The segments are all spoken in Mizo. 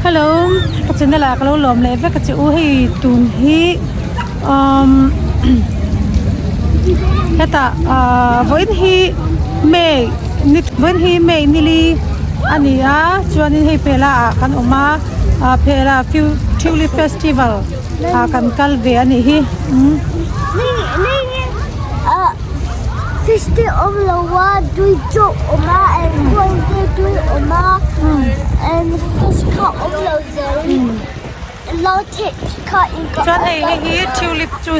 Hello ka channel ah ka lo lawm leh vek a che u hei tun hi umm hetah ahh vawiin hi may ni vawiin hi may nili a ni a chuanin hei phela ah kan awm a ah phela few tulip festival ah kan kal ve a nih hi umm. Fish te awm lo a tui chu awm a and khawi te tui awm a and fish kha awm lo zel Chuan hei hei hi tulip chu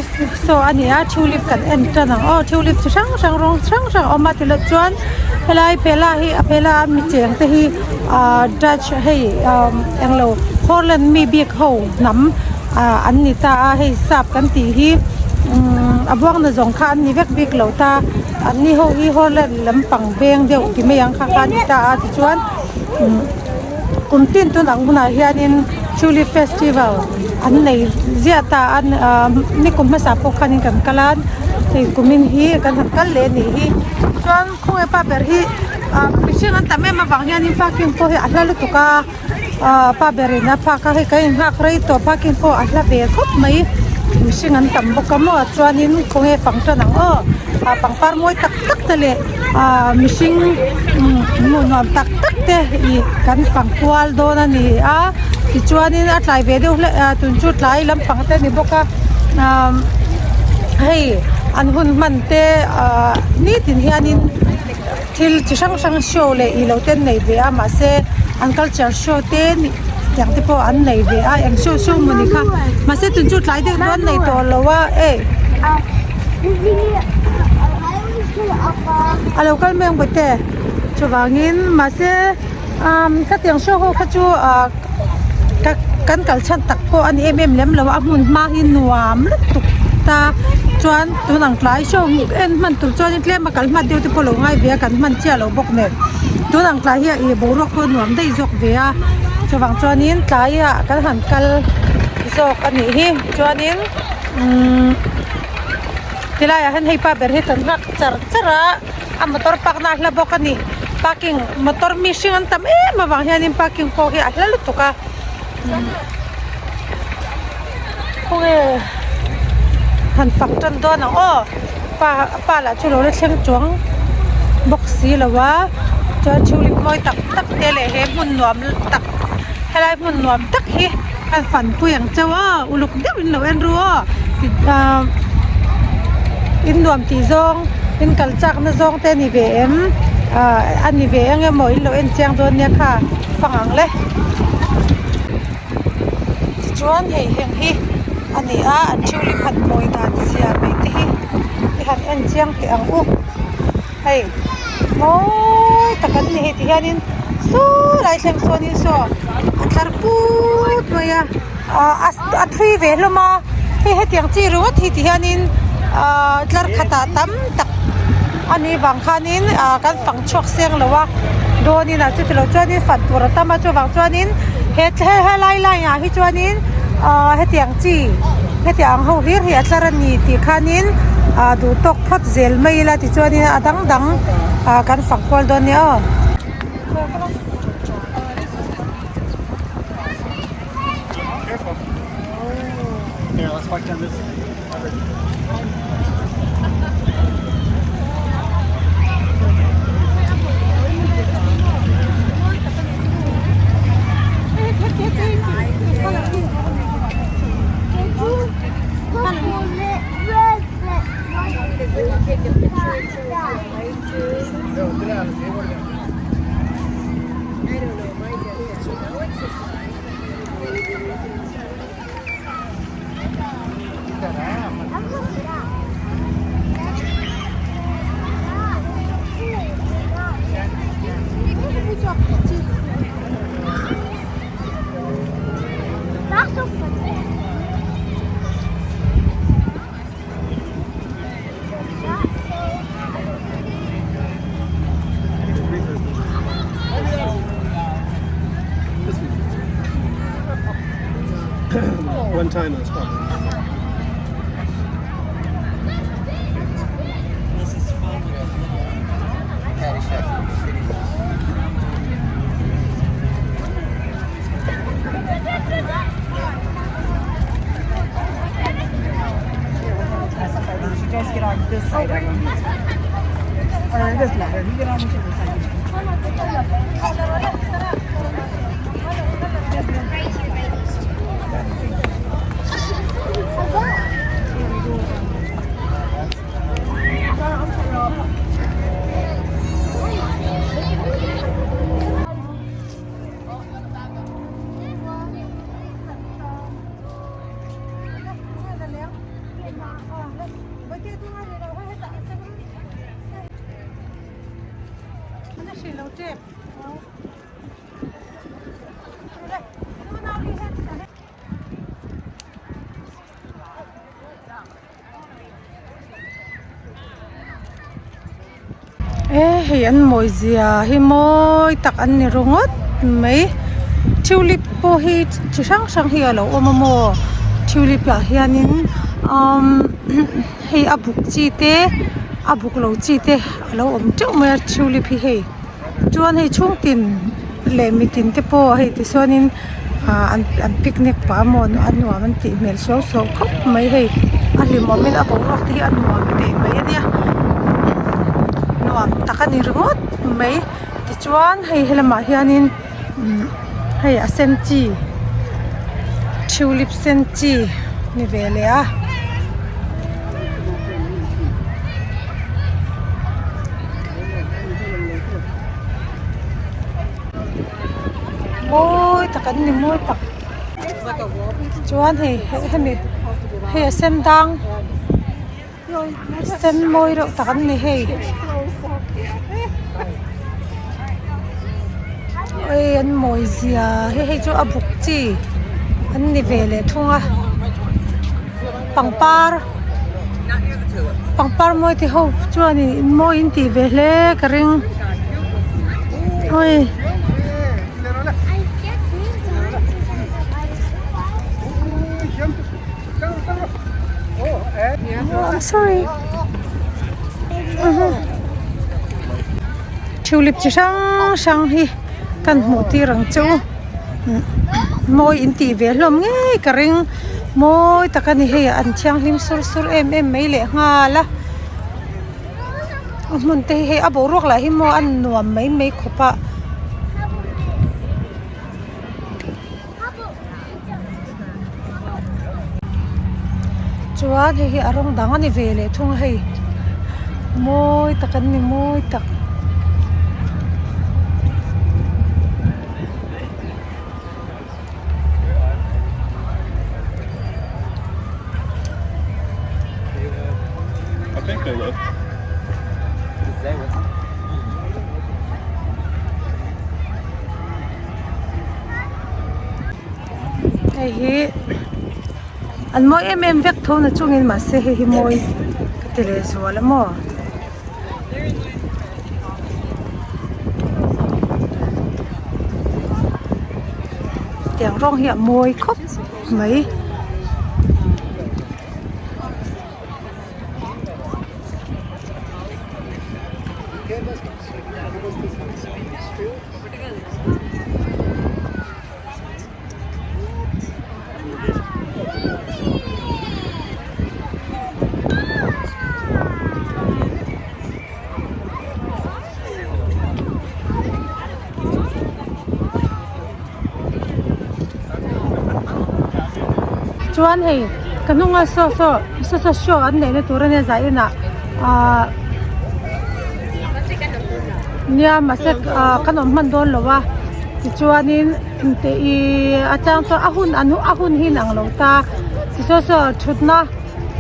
saw a ni a tulip kan en tan ang aw tulip chi hrang hrang rawng chi hrang hrang a awm a tilo chuan helai phela hi a phela a mi cheng te hi ahh dutch hei ahh englo holland mi bik ho hnam ah an ni ta a hei sap kan tih hi umm a buang na zawng kha an ni vek bik lo ta an ni ho hi holland lampang veng deuh ti mai ang kha kha an ni ta a tichuan umm kum tin tun ang hunah hianin tulip festival an nei ziah ta a ah nikum hmasa pawh khanin kan kal a hei kumin hi kan han kal leh a nih hi chuan khawnge pa ber hi ah mihring an tam em avang hianin parking pawh hi a hla lutuk a. Ahh pa berin a phak a hei kan inghak rei tawh parking pawh a hla ve khawp mai mihring an tam bawk a maw chuanin khawnge fang tan ang aw ah pangpar mawi tak tak te leh ah mihring hmuh nuam tak tak te ih kan fang kual dawn a ni a tichuanin a tlai ve deuh hlek ah tun chu tlai lampang te a ni bawk a ah hei an hun hman te ah nitin hianin. Thil chi hrang hrang show leh ih lo te an nei ve a mahse an culture show te tiang te pawh an nei ve a eng show show maw ni kha mahse tun chu tlai deuh dawn nei tawh lo a e a lo kal mai ang bawihte chuvangin mahse umm khatiang show ho kha chu ah ka kan kal chhan tak pawh a ni em em lem lo a a hmun hma hi nuam lutuk ta chuan tun ang tlai show en hman tur chuanin tlem a kal hman deuh te pawh lo ngai ve a kan hman chiah lo bawk nen tun ang tlai hi a ih boruak pawh a nuam daih zawk ve a chuvang chuanin tlaiah kan han kal zawk a nih hi chuanin umm tilaiah hian hei pa ber hi kan nghak char char a. A motor park na a hla bawk a ni parking motor mi hring an tam em avang hianin parking pawh hi a hla lutuk a khawnge han fak tan dawn ang aw pa pa lah chu lo la thleng chuang bawk si lo a chuan tulip mawi tak tak te leh he hmun nuam tak helai hmun nuam tak hi a fanpui ang chauh a uluk deuh in lo en ru aw ah in nuam tih zawng in kal chak na zawng te a ni ve em ah a ni ve eng emaw in lo en chiang dawn nia kha fang ang le tichuan hei heng hi a ni a an tulip han mawi dan zia mai te hi i han en chiang teh ang u. Hei mawi tak an ni hei ti hianin saw lai thleng sawnin saw a tlar put mai a ah a thui ve hlawm a hei hetiang chi ringawt hi ti hianin ah tlar khatah tam tak a nih vang khanin ah kan fang chhuak seng lo a dawnin ah chuti lo chuanin fan tur a tam a chuvang chuanin he helai line ah hi chuanin ah hetiang chi hetiang ang ho hlir hi a tlar a ni tih khanin ah duh tawk phawt zel mai ila tichuanin a dang dang ah kan fak kual dawn nia aw. One time that's probably. this side of them. Or it doesn't matter. You get on whichever side you E hei an mawi zia hi mawi tak an ni ringawt mai tulip pawh hi chi hrang hrang hi a lo awm a maw tulip ah hianin umm hei a buk chi te a buk lo chi te a lo awm teuh mai a tulip hi hei chuan hei chhungtin leh mitin te pawh hei tichuanin ah an an picnic pah a maw a nuam an tih hmel suau suau khawp mai hei a hlimawm in a boruak te hi a nuam teh mai a nia nuam tak a ni ringawt mai tichuan hei helamah hianin umm hei a sen chi tulip sen chi ni ve leh a. Mawi tak an ni mawi tak chuan hei hemi hei a sen dang sen mawi reuh tak an ni hei hei an mawi zia hi hei chu a buk chi an ni ve leh thung a pangpar pangpar mawi te ho chuanin mawi in tih ve hle ka ring oi. Oh, I'm sorry. Tulip chi hrang hrang hi kan hmuh tir ang che u. Mawi in tih ve hlawm ngei ka ring. Mawi tak a ni hei an thianghlim sur sur em em mai leh nghal a. A hmun te hi hei a boruak lah hi maw a nuam mai mai khawp a. Chuan hei hi a rawng dang a ni ve leh thung a hei mawi tak an ni mawi tak. Hei hi an mawi em em vek tho na chungin mahse hei hi mawi ka ti leh zual a maw. Tiang rawng hi a mawi khawp mai. Chuan hei ka hnunga saw saw saw saw show an neihna tur ania zah inah ahh nia mahse ah kan awm hman dawn lo a tichuanin te ihh a chang chuan a hun a hun hi inang lo ta tichuan saw thutna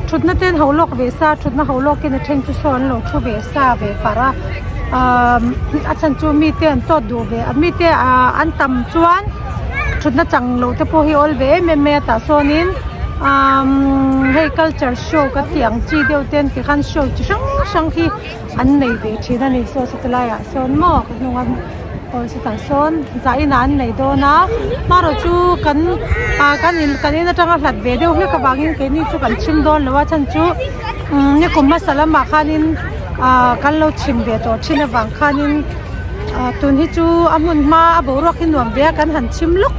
thutna te an ho lawk ve sa thutna ho lawk in a then chu saw an lo thu ve sa ve far a ahh a chhan chu mite an tawt duh ve a mite ah an tam chuan thutna chang loh te pawh hi a awl ve em em mai a tah sawnin umm hei culture show ka tih ang chi deuh te an ti khan show chi hrang hrang hi an nei ve thin a ni saw sawti laiah sawn maw ka hnung a aw chutah sawn zah inah an nei dawn a hmarawh chu kan ah kan in kan in atanga hlat ve deuh hlek avangin keini chu kan chhim dawn lo a chhan chu umm nikum hmasa lamah khanin ah kan lo chhim ve tawh thin avang khanin ah tun hi chu a hmun hma a boruak hi nuam ve a kan han chhim lawk.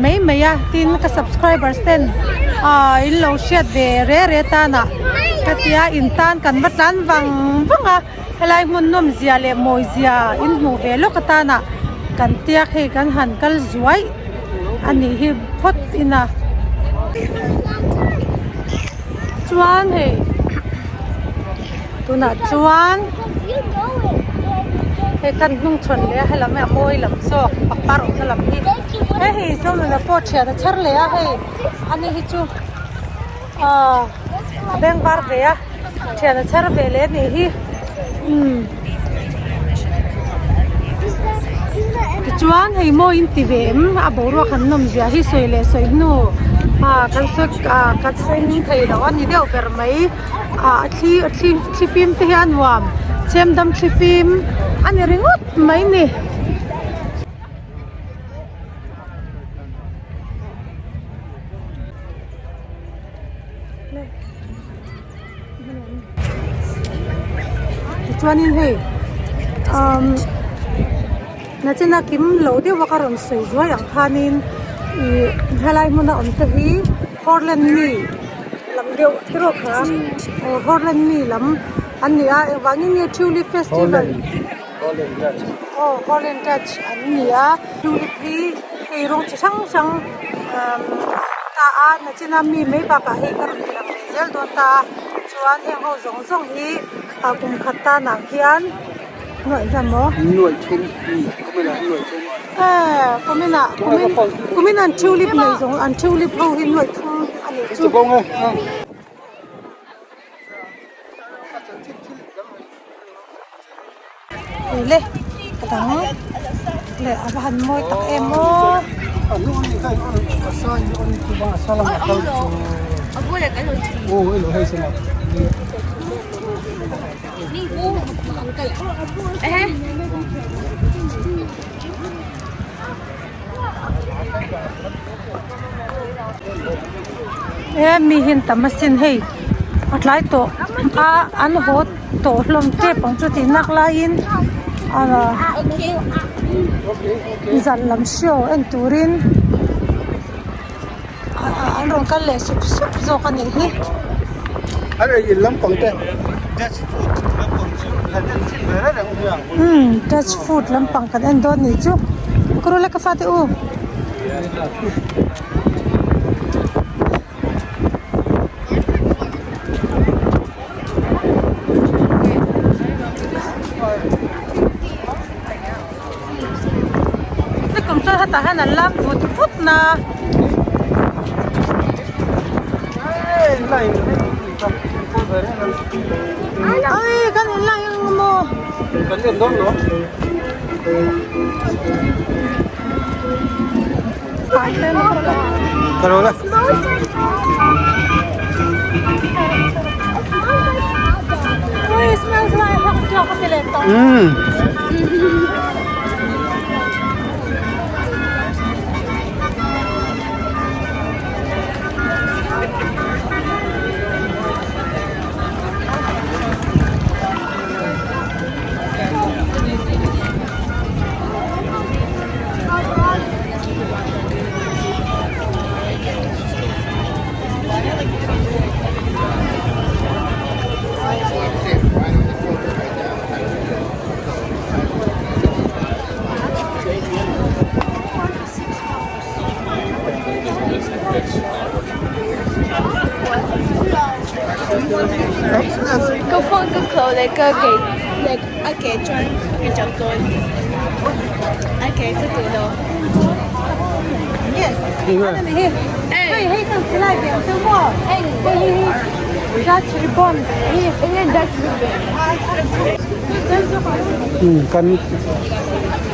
mai mai a tin ka subscribers ten ah in lo hriat ve re re tan ah ka tia in tan kan va tlan vang vang a helai hmun nawm zia leh mawi zia in hmuh ve lawk atan ah kan tiak hei kan han kal zuai a nih hi phawt ina chuan hei tunah chuan hei kan hnung chhawn leh a helam hi a mawi lam zawk pangpar awmna lam hi he hei zawlnuna pawh thian a chher leh a hei ani hi chu ahh a beng var ve a thian a chher ve leh a nih hi umm tichuan hei mawi in ti ve em a boruak han nawm zia hi sawi leh sawi hnu ah kan sawi ah kan sawi ning thei lo a ni deuh ber mai. ah a thli a thli thlifim te hi a nuam chhemdam thlifim a ni ringawt mai ni. Tichuanin hei umm nachina kim lo deuh a ka rawn sawi zuai ang khanin ih helai hmuna awm te hi Portland mi lam deuh tiraw kha aw Portland mi lam an ni a engvangin nge Tulip festival aw Holland Dutch an ni a Tulip hi hei rawng chi hrang hrang umm ta a nachina mi mai bakah hei ka rawn ti lang leh zel dawn ta a chuan heng ho zawng zawng hi ah kum khat tanah khian nuaih zan maw nuaih thum kumin ah nuaih thum eh kumin ah kumin kumin an tulip nei zawng an tulip ho hi nuaih thum a nih chu le ka dang leh a va han mawi tak em aw. He mi hian tam asin hei a tlai tawh a an haw tawh hlawm tep ang chu tih nak laiin ahh zan lam show en turin an rawn kal leh sup sup zawk a nih hi. Umm Dutch food lampang kan en dawn nih chu Kurula ka fate u. Nikum chuan hetah hian an lam vut vut na. Ai kan in lai ang maw. Kan en dawn lo. Carola. Ui, smells like hot dog ka ti leh tawh. Mm. Ka phone ka khawh le ka ke like a ke chuan ka chak dawn a ke ka duh lo. Yes. Hei hei kan silai ve ang chu maw. Hei hei Dutch ribbon hi. Enge Dutch ribbon? Kan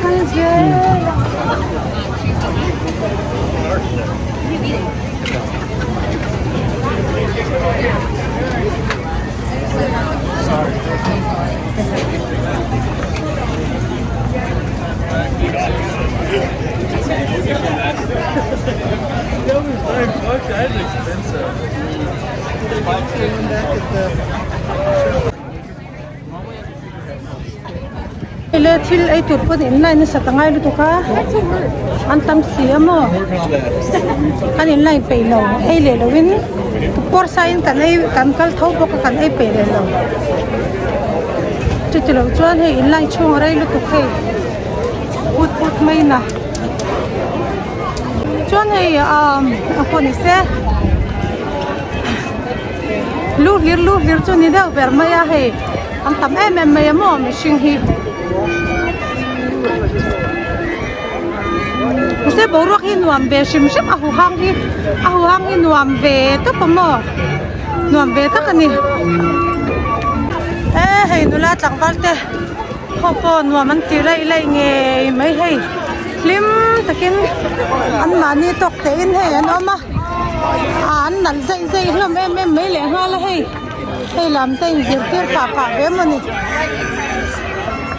Kal zel. Hei le thil ei tur pawn in line nasa ta ngai lutuk a an tam si a maw kan in line peih lo ei leh lo in pawr sa in kan ei kan kal tho bawk a kan ei peih leh lo chuti loh chuan hei in line chhung a rei lutuk hei put put mai na chuan hei ah a pawh ni se lu hlir lu hlir chu ni deuh ber mai a hei. An tam em em mai a maw mihring hi. Mahse boruak hi nuam ve hrim hrim a huhang hi a huhang hi nuam ve tawp a maw nuam ve tak a ni. E hei nula tlangval te ho pawh nuam an ti laih laih ngei mai hei hlim takin an mahni tawk te in hei an awm a an nalh zeih zeih hlawm em em mai leh nghal a hei. Hei lam te inzirtir pah pah ve mawni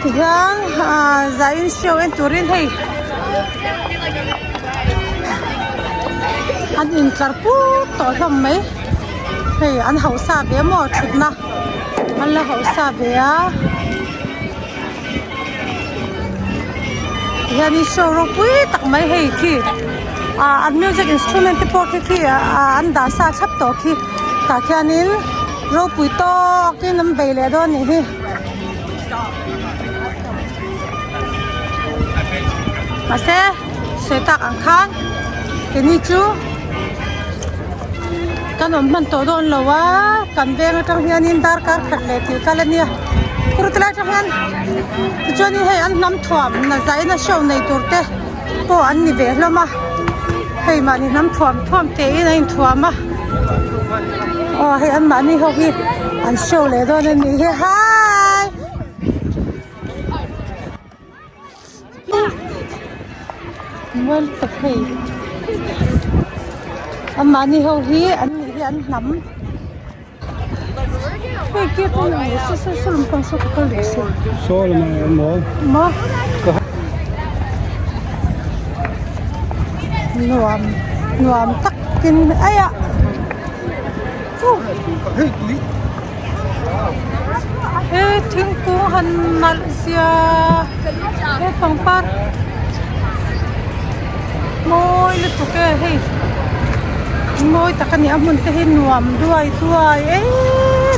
tihian ah zaiin show en turin hei an intlar put tawh hlawm mai hei an hausa ve maw thutna an la hausa ve a tihianin show ropui tak mai hei khi ah an music instrument te pawh khi khi ah an dah sa thlap tawh khi tah khianin ropui tawkin an bei leh dawn anih hi. Mahse sawi tak ang khan keini chu kan awm hman tawh dawn lo a kan veng atang hianin darkar khat leh tih kal a nia kurta lai atang hian tichuanin hei an hnam thuam nazaina show nei tur te pawh an ni ve hlawm a hei mahni hnam thuam thuam te in a inthuam a aw hei an mahni ho hi an show leh dawn a nih hi hai. Mual tak hei an mahni ho hi an nih hi an hnam hei khi pawh ni saw saw saw lampang saw ka kal duh sia Saw lam ah maw maw nuam nuam takin aia He thingkung han nalh zia he pangpar mawi lutuk e hei mawi tak a ni a hmun te hi nuam duai duai em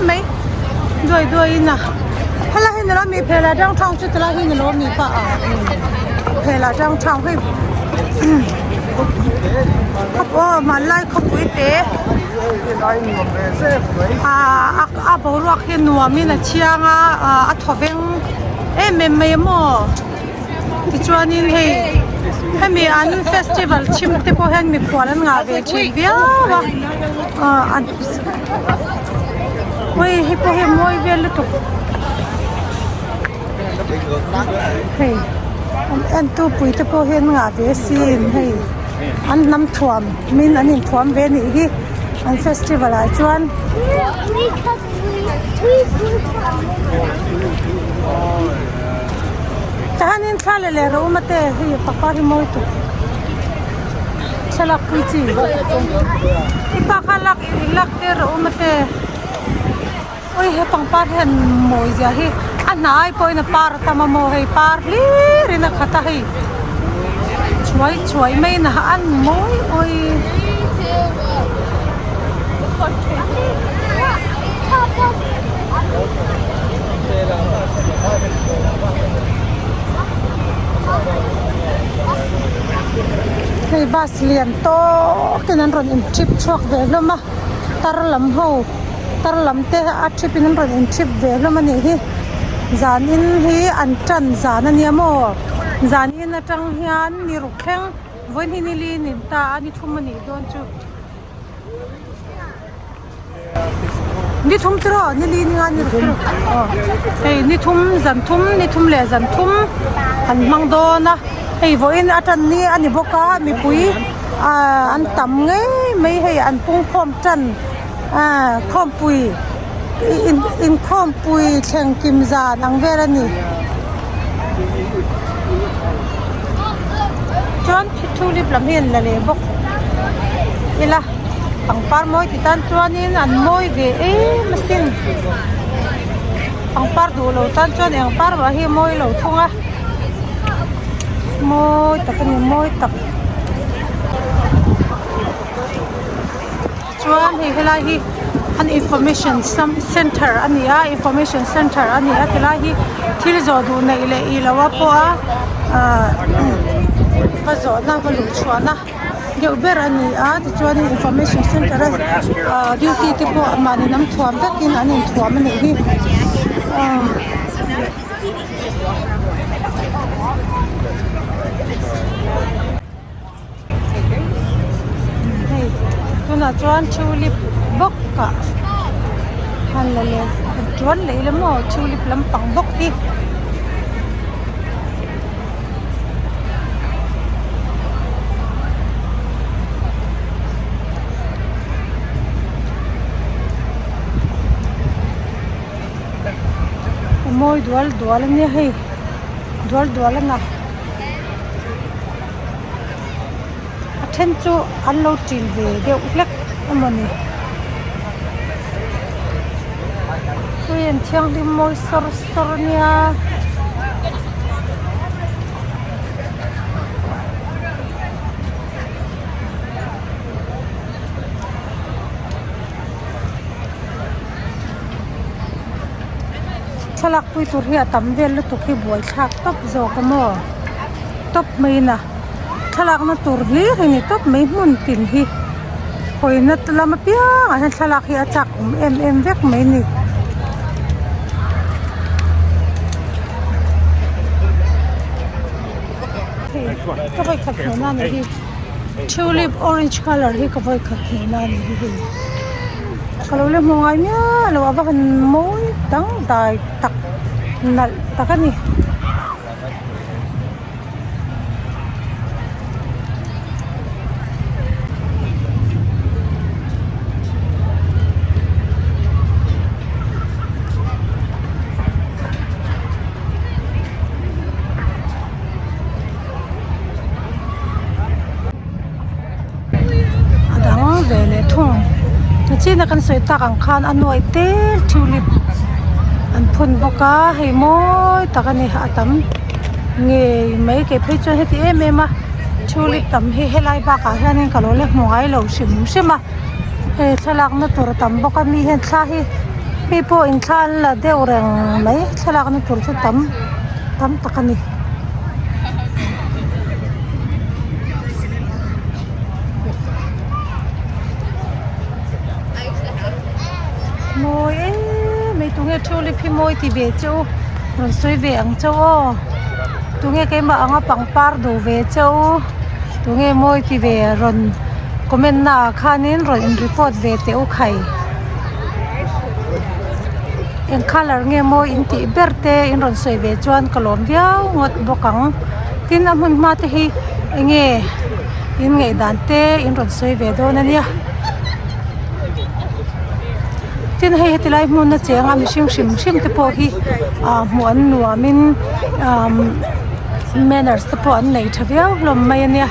mai duai duai in a helai hi ni lo mi phel ah downtown chu tilai hi ni lo mi pa ah phel ah downtown hei aw hmanlai khawpui te. Ahh a boruak hi nuamin a thiang a ahh a thaw veng em em mai a maw tichuanin hei hemi an festival chhim te pawh hian mikhual an ngah ve thin viau a ahh an hei hei pawh hi a mawi vel lutuk hei an entu pui te pawh hi an ngah ve asin hei an hnam thuam. Min an inthuam ve anih hi an festival ah chuan. Tahanin thla leh leh rawh u mate hei pangpar hi mawi tuk thlalak pui chi i pa kha lak i lak tir rawh u mate ui he pangpar hian mawi zia hi a hnai pawhin a par a tam a maw hei par hlir in a khat a hei chuai chuai mai in a an mawi mawi. Hei bus lian tawk in an rawn in trip chhuak ve hlawm a tar lam ho. Tar lam te a trip in an rawn in trip ve hlawm a nih hi zan in hi an tan zan a nia maw zan in atang hian ni ruk thleng vawiin hi nili a ni ta a ni thum a nih dawn chu ni thum chu rawh nili ni nga ni ruk chu aw hei ni thum zan thum ni thum leh zan thum an hmang dawn a hei vawiin a tan ni a ni bawk a mipui ah an tam ngei mai hei an pungkhawm tan. Aaa khawmpui in inkhawmpui thleng kim zan ang vel a ni chuan tulip lam hi an la leh bawk ila pangpar mawi ti tan chuanin an mawi ve em asin. Pangpar duh lo tan chuan eng par mah hi a mawi lo thung a mawi tak a ni mawi tak chuan hei helai hi an information center a ni a information center a ni a tilai hi thil zawh duh neih leh ih loh a pawh a ahh va zawhna va luh chhuahna. Deuh ber a ni a tichuanin information center a ahh duty te pawh mahni lam thuam vekin an inthuam a nih hi ahh. Hei tunah chuan tulip bawk ah han la leh han tuan leh ila maw tulip lampang bawk hi. A mawi dual dual a nia hei dual dual a na a then chu an lo ṭil ve deuh hlek emawni tui an thianghlim mawi sawr sawr a nia. Thlalak pui tur hi a tam vel lutuk hi buaithlak tawp zawk a maw tawp mai in a thlalakna tur hlir hi ni tawp mai hmun tin hi hawina lam apiang ah hian thlalak hi a chak awm em em vek mai a ni. Ka vawikhat hmuhna a ni hi tulip orange colour hi ka vawikhat hmuhna a ni hi hei ka lo la hmu ngai miah lo a va han mawi dangdai tak nalh tak a ni. A dang ve leh thung nichina kan sawi tak ang khan a nuai tel tulip an phun bawk a hei mawi tak a ni a tam ngei mai kei phei chuan heti em em a tulip tam hi helai bakah hianin ka lo la hmu ngai lo hrim hrim a hei thlalak na tur a tam bawk a mi hian thla hi mi pawh in thla an la deuh reng mai thlalak na tur chu tam tam tak a ni. Mawi em mai tunge tulip hi mawi ti ve che u rawn sawi ve ang che u aw tunge keimah anga pangpar duh ve che u tunge mawi ti ve rawn comment na ah khanin rawn in report ve teh u khai eng colour nge mawi in tih ber te in rawn sawi ve chuan ka lawm viau ngawt bawk ang tin a hmun hma te hi enge in ngaihdan te in rawn sawi ve dawn a nia tin hei heti lai hmun a cheng a mihring hrim hrim te pawh hi ah hmuh an nuam in umm manners te pawh an nei tha viau hlawm mai a nia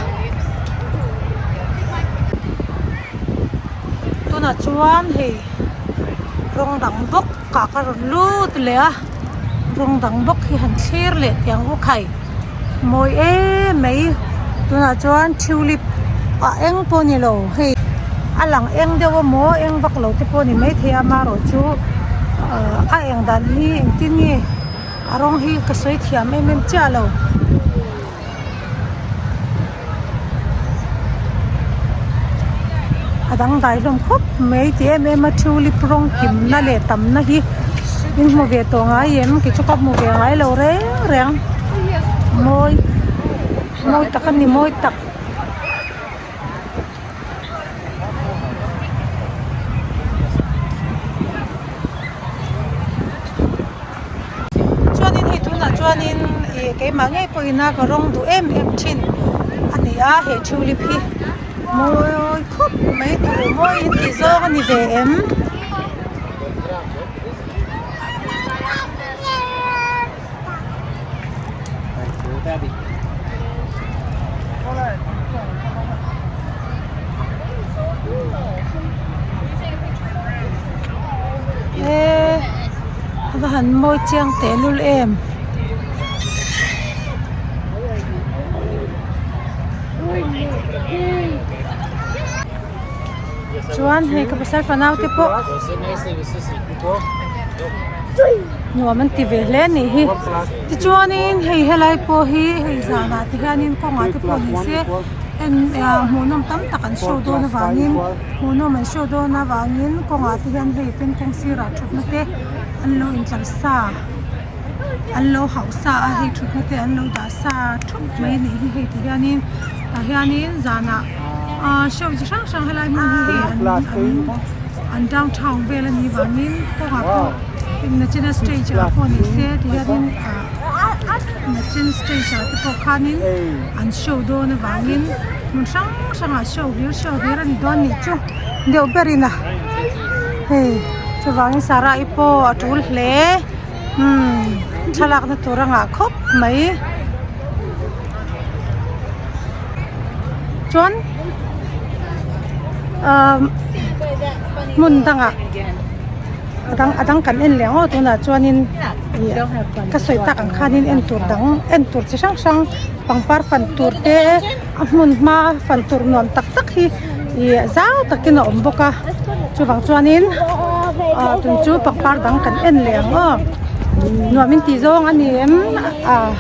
tunah chuan hei rawng dang bawk ah ka rawn lut leh a rawng dang bawk hi han thlir leh teh ang u khai mawi em mai tunah chuan tulip ah eng pawh ni lo hei a lang eng deuh emaw eng vak lo te pawh a ni maithei a amaherawhchu ah a eng dan hi engtin nge a rawng hi ka sawi thiam em em chiah lo. A dangdai hlawm khawp mai ti em em a tulip rawng kimna leh tamna hi in hmu ve tawh ngai em kei chu ka hmu ve ngai lo reng reng mawi mawi tak a ni mawi tak. Chuanin hei tunah chuanin ih keimah ngei pawhin a ka rawng duh em em thin a ni a he tulip hi mawi khawp mai tur mawi in tih zawng a ni ve em. A va han mawi chiang tehlul em. Chuan hei ka pasal fanau te pawh nuam an ti ve hle a nih hi tichuanin hei helai pawh hi hei zanah te hianin kawngah te pawh ni se en ah hmuhnawm tam tak an show dawn avangin hmuhnawm an show dawn avangin kawngah te hian hei pen kawng sirah thutna te an lo intlar sa an lo hauh sa a hei thutna te an lo dah sa thup mai a nih hi hei ti hianin tah hianin zanah ahh show chi hrang hrang helai hmun hi hei an an an downtown vel a nih vangin kawngah pawh nachina stage ah pawh ni se ti hianin ah nachin stage ah te pawh khanin an show dawn avangin hmun hrang hrangah show hlir show hlir a ni dawn nih chu deuh berin a hei chuvangin sarah-i pawh a tul hle umm thlalakna tur a ngah khawp mai chuan ahh hmun dangah a dang a dang kan en leh ang aw tunah chuanin ih ka sawi tak ang khanin en tur dang en tur chi hrang hrang pangpar fan tur te a hmun hma fan tur nuam tak tak hi ih zau takin a awm bawk a chuvang chuanin ah tun chu pangpar dang kan en leh ang aw nuam in tih zawng a ni em ah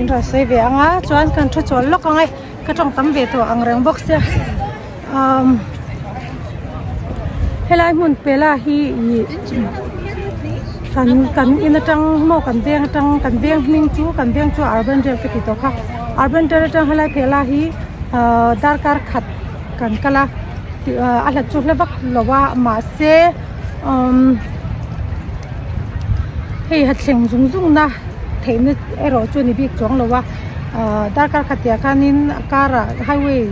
in rawn sawi ve ang a chuan kan thu chawl lawk ang e ka tawng tam ve tawh ang reng bawk sia umm helai hmun pela hi ih kan kan in atang maw kan veng atang kan veng hming chu kan veng chu urban rail ka ti tawh kha urban rail atang helai pela hi ahh darkar khat kan kal a tih a hlat chu hla vak lo a mahse umm hei ha thleng zung zung na theihna erawh chu a ni bik chuang lo a ahh darkar khat tih ah khanin a karah highway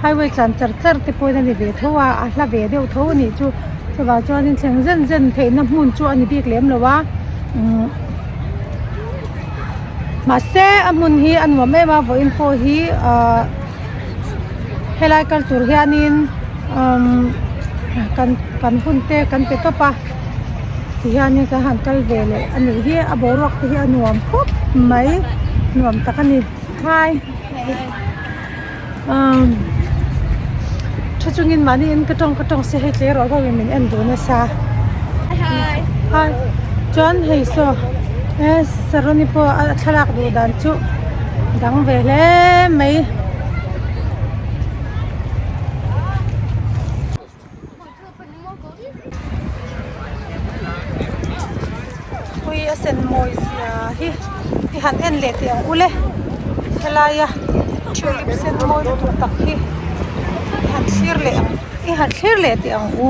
highway tlan char char te pawhin a ni ve tho a a hla ve deuh tho a nih chu chuvang chuanin thleng zen zen theihna hmun chu a ni bik lem lo a umm mahse a hmun hi a nuam em a vawiin pawh hi ahh helai kal tur hianin umm kan kan hun te kan pe tawp a tihianin kan han kal ve leh a nih hi a boruak te hi a nuam khawp mai nuam tak a ni hi umm thu chungin mahni in ka tawng ka tawng se hei tleirawl ho in min en duh nasa hi chuan hei saw he saroni pawh a thlalak duh dan chu dang ve hle mai. Ui a sen mawi zia hi i han en leh teh ang ule helaia tulip sen mawi lutuk tak hi i han thlir leh ang i han thlir leh teh ang u.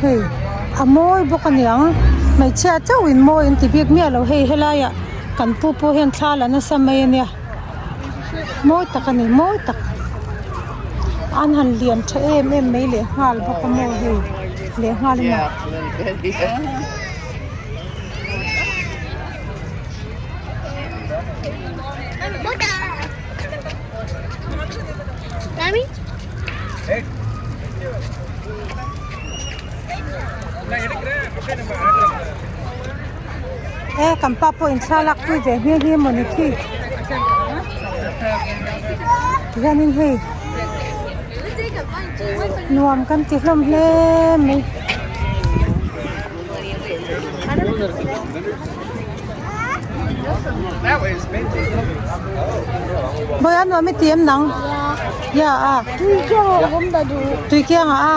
Hei a mawi bawk a niang hmeichhia chauhin mawi an ti bik miah lo hei helaiah kan pu pawh hian thla la nasa mai a nia. Mawi tak a ni mawi tak an han lian tha em em mai leh nghal bawk a maw hei leh nghal in a. E kan pa pawh in thla lak pui ve nghe nghe mawni khi tihianin hei nuam kan ti hlawm hle mai. Bawi a nuam i ti em nang? Ya a. Tui kiang ah awm ta duh. Tui kiang ah a.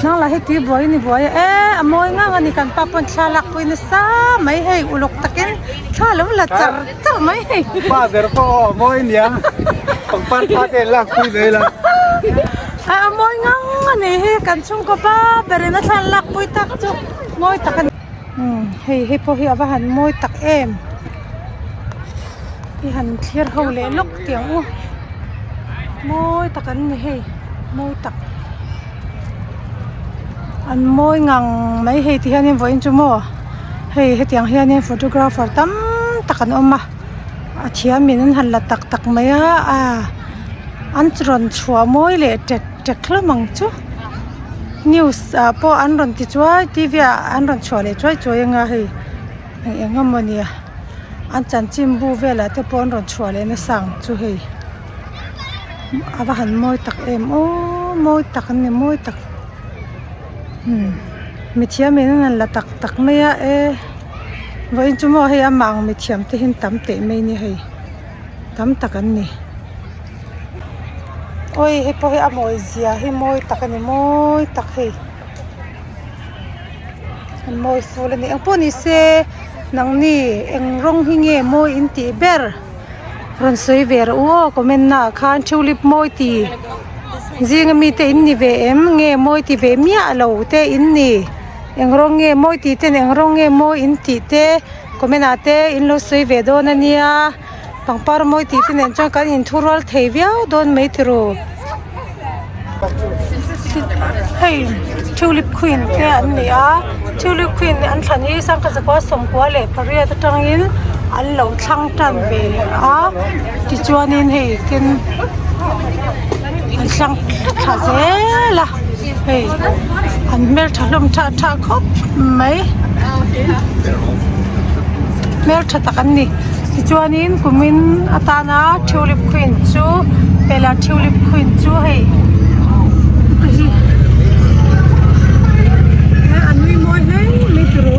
Nang lah hi tui buai in i buai a. E a mawi ngang a ni kan pa pawn thla lak pui nasa mai hei uluk takin thla lo la char char mai hei. Pa ber pawh aw a mawi nia. Pangpar tha te an lak pui mai la. A a mawi ngang a ni hi kan chhungkaw pa berin a thla an lak pui tak chu mawi tak a ni. Umm hei hei pawh hi a va han mawi tak em i han thlir ho leh lawk tih ang u mawi tak an ni hei mawi tak an mawi ngang mai hei ti hianin vawiin chu maw hei hetiang hianin photographer tam tak an awm a a thiamin an han la tak tak mai a ah an rawn chhuah mawi leh ṭet. ṭek hlawm ang chu news ah pawh an rawn ti chuai t v ah an rawn chhuah leh chuai chuai anga hei eng eng emaw ni an chanchinbu velah te pawh an rawn chhuah leh nasa ang chu hei a va han mawi tak em aw mawi tak an ni mawi tak umm mithiam in an han la tak tak mai a e vawiin chu maw hei amah ang mithiam te hi an tam teh mai a ni hei tam tak an ni. Awi hei pawh hi a mawi zia hi mawi tak a ni mawi tak hei an mawi ful a ni eng pawh ni se nangni eng rawng hi nge mawi in tih ber rawn sawi ve rawh u aw comment na ah khan tulip mawi ti zinga mite in ni ve em nge mawi ti ve miah lo te in ni eng rawng nge mawi tih ten eng rawng nge mawi in tih te comment ah te in lo sawi ve dawn a nia. Pangpar mawi tih te nen chuan kan inthurual thei viau dawn mai tiraw hei tulip queen te an ni a tulip queen an thlan hi sangha zakua sawmkua leh pariat atangin an lo thlang tan ve a tichuanin hei tin an thlang thla zel a hei an hmeltha hlawm tha tha khawp mai hmeltha tak an ni. Tichuanin kumin atana tulip queen chu hmela tulip queen chu hei hei hi a nui mawi hle mai turu.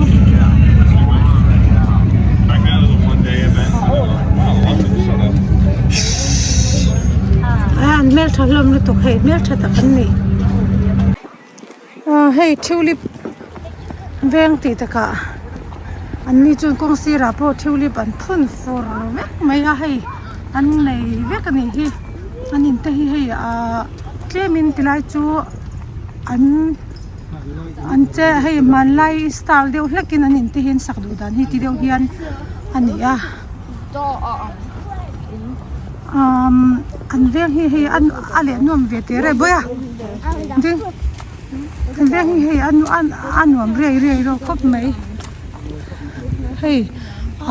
An hmeltha hlawm lutuk hei hmeltha tak an ni. Hei tulip veng tih takah an ni chuan kawng sirah pawh tulip an phun fur vek mai a hei an nei vek a nih hi an in te hi hei ahh tlemin tilai chu an an che hei hmanlai style deuh hlekin an in te hi an sak duh dan hi ti deuh hian a ni a umm an veng hi hei a leh nuam ve teh reuh bawih a. Ding an veng hi hei a nuam riai riai reuh khawp mai hei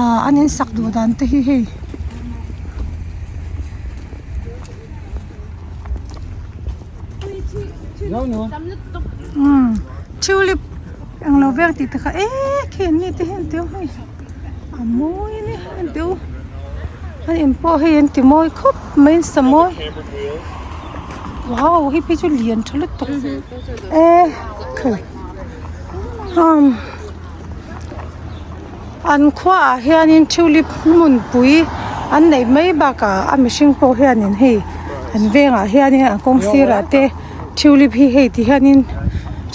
ah an in sak duh dan te hi hei umm tulip englo vel tih te kha e khi an ni te hian teu hei a mawi a ni an teu an in pawh hei an ti mawi khawp mai an sa mawi. Wow hei phei chu lian tha lutuk e khai umm an khuaah hianin tulip hmunpui an neih mai bakah a mihring pawh hianin hei an vengah hianin an kawng sirah te tulip hi hei ti hianin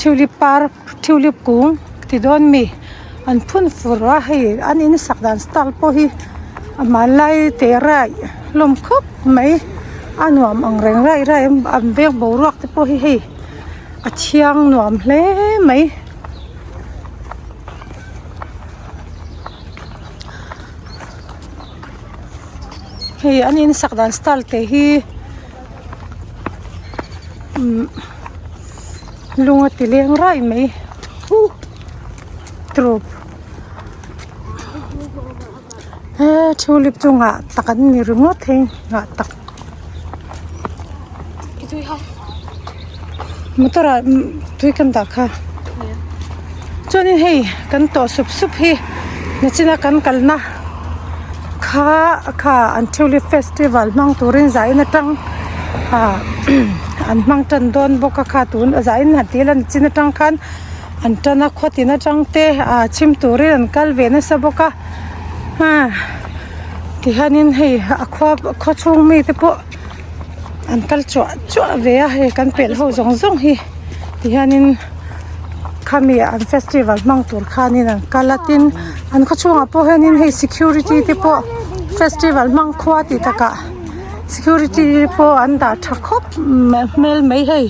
tulip par tulip kung ti dawn mi an phun fur a hei an in sak dan style pawh hi a hmanlai teh raih hlawm khawp. Mai a nuam ang reng raih raih a an veng boruak te pawh hi hei a thiang nuam hle mai. Hei an in sak dan style te hi umm lung a ti leng raih mai huh trup. He tulip chu ngah tak an ni ringawt hei ngah tak motor ah tui kan dah kha chuanin hei kan tawh sup sup hi nichina kan kalna kha kha an tulip festival hmang turin zain atang ah an hmang tan dawn bawk a kha tun zain han tih ila nichin atang khan. An tan a khawtin atang te ah chhim turin an kal ve nasa bawk a ah tihianin hei a khua khaw chhung mi te pawh an kal chuah chuah ve a hei kan pelh ho zawng zawng hi tihianin khami an festival hmang tur khanin an kal a tin an khaw chhungah pawh hianin hei security te pawh festival hmang khua tih takah security te pawh an dah tha khawp hmel mai hei.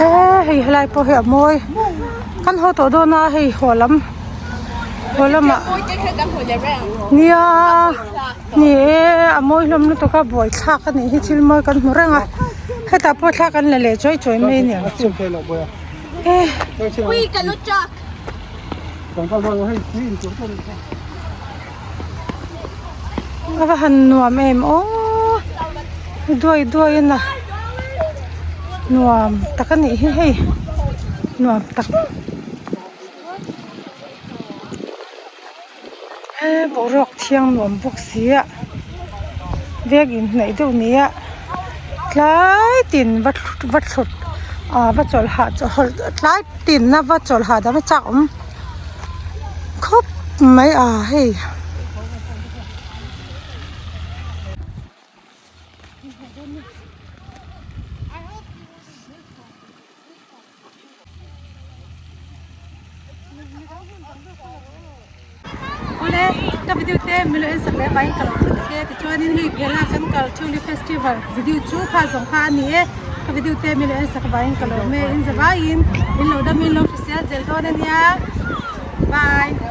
Eee hei helai pawh hi a mawi kan haw tawh dawn a hei haw lam haw lamah nia ni e a mawi hlawm lutuk a buaithlak a nih hi thil mawi kan hmu reng a hetah pawh thla kan la leh chuai chuai mai a ni ang chu e. A va han nuam em aw duai duai a na nuam tak a nih hi hei nuam tak he boruak thiang nuam bawk si a veng inhnaih deuh ni a tlai tin va va thut ah va chawlh hah chawlh tlai tin a va chawlh hahdam a chak awm khawp mai a hei. Awle ka video te milo en sak leh vangin ka lo thut che tichuanin hei phela kan kal Tulip Festival video chu kha zawng kha a ni e ka video te milo en sak vangin ka lo awm e in zavaiin in lo dam in lo hrisel zel dawn a nia bye.